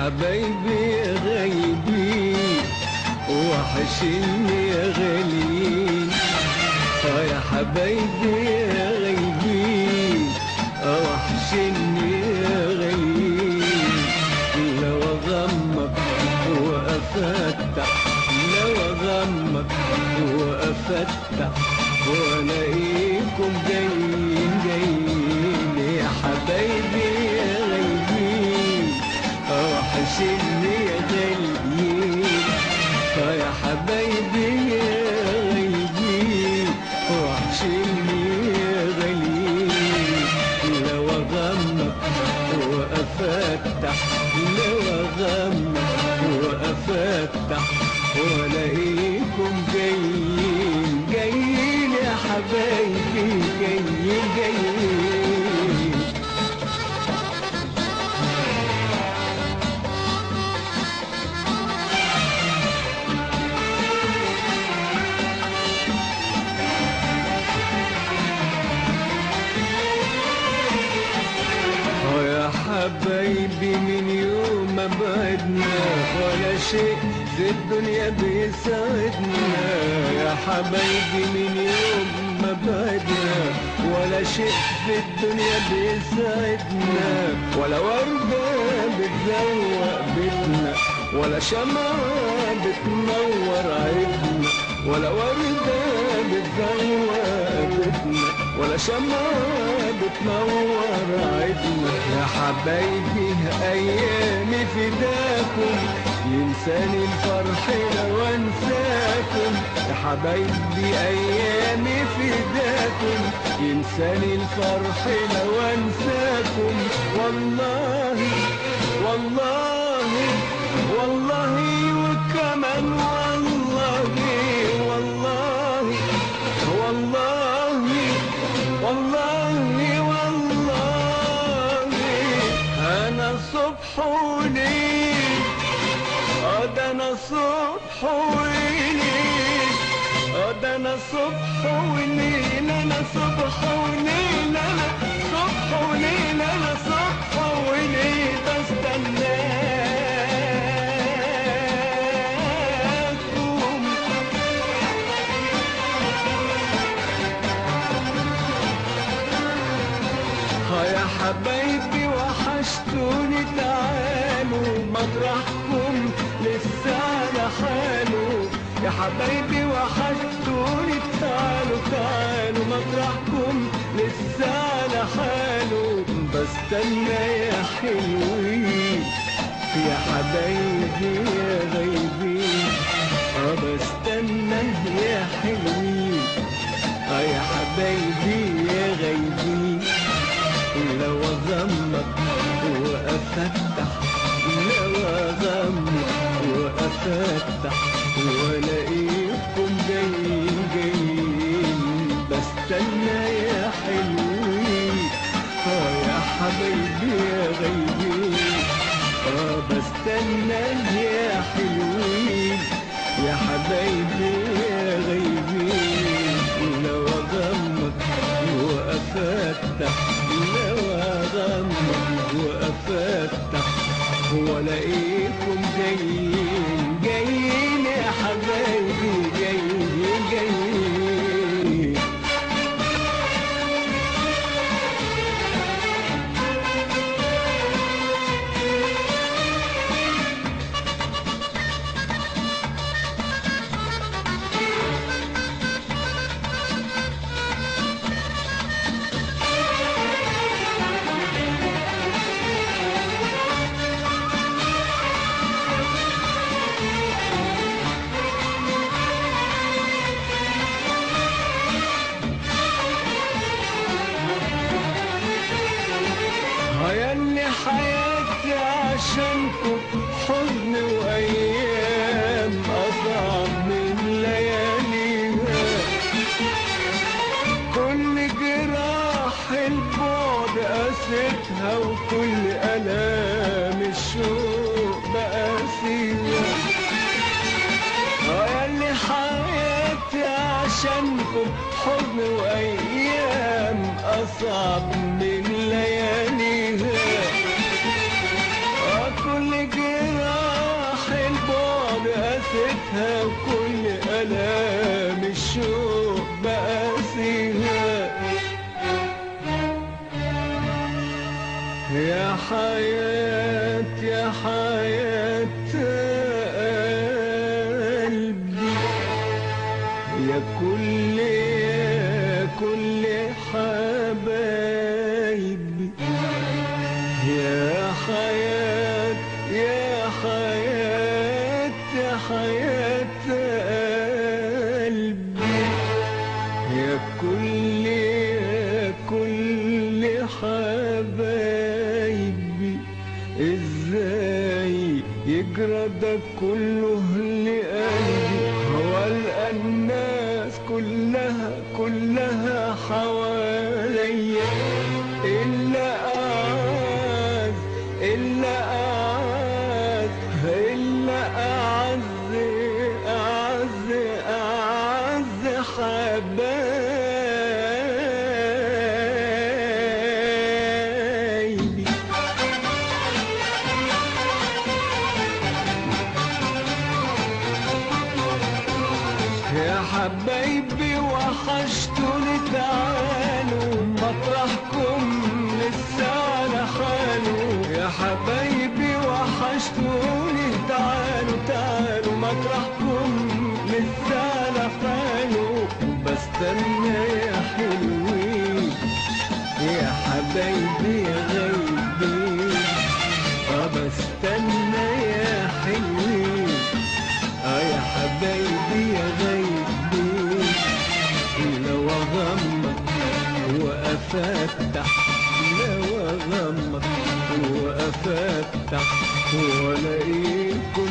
حبايبي يا غايبين وحشني يا غاليين. يا حبايبي يا غايبين وحشني يا غاليين. لو أغمض وأفتح، لو أغمض وأفتح وألاقيكم جايين جايين. يا حبايبي يا غايبين وحشني يا غاليين. يا حبايبي يا غايبين وحشني يا غاليين. لو أغمض وأفتح، لو أغمض وأفتح وألاقيكم جايين جايين. يا حبايبي جايين جايين. يا حبايبي من يوم ما بعدنا ولا شيء في الدنيا بيسعدنا. يا حبايبي من يوم ما بعدنا ولا شيء في الدنيا بيسعدنا. ولا وردة بتزوق بيتنا، ولا شمعة بتنور عيدنا، ولا وردة بتزوق بيتنا، ولا شمعة بتنور عيدنا. يا حبايبي أيامي فداكم، ينساني الفرح لو أنساكم. يا حبايبي أيامي فداكم، ينساني الفرح لو أنساكم. والله والله والله وكمان والله والله والله والله والله. أنا صبح وليل، ده أنا صبح وليل، ده أنا صبح وليل، أنا صبح وليل، أنا صبح وليل، أنا صبح وليل بستناكم. يا حبايبي وحشتوني، تعالوا مطرحكم لسه على حاله. يا حبايبي وحشتوني، تعالوا تعالوا مطرحكم لسه على حاله. بستنى يا حلوين، يا حبايبي يا غايبين. بستنى يا حلوين، يا حبايبي يا غايبين. لو أغمض وأفتح، لو أغمض وأفتح وألاقيكم جايين جايين. بستنى يا حلوين، يا حبايبي يا غايبين. بستنى يا حلوين، يا حبايبي يا غايبين. لو أغمض وأفتح، لو أغمض وأفتح وألاقيكم جايين جايين. يا حبايبي جايين جايين. يا اللي حياتي عشانكم حزن وأيام أصعب من لياليها. كل جراح البعد قاستها، وكل آلام الشوق بقاسيها. يا اللي حياتي عشانكم حزن وأيام أصعب من لياليها. كل جراح قاسيتها وكل آلام الشوق بقاسيها. يا حياة يا حياة قلبي، يا كل يا كل حبايبي، يا حياة يا حياة يا حياة قلبي، يا كل يا كل حبايبي. ازاي يجرى ده كله لقلبي، والقى الناس كلها كلها حواليا، إلا أعز إلا أعز إلا أعز أعز أعز حبايبي. يا حبايبي وحشتوني، تعالوا مطرحكم لسه على حاله. يا حبايبي وحشتوني، تعالوا تعالوا مطرحكم لسه على حاله. بستنى يا حلوين، يا حبايبي يا غايبين، بستنى يا حلوين، يا حبايبي يا غايبين. لو أغمض وأفتح، لو أغمض وأفتح وألاقيكم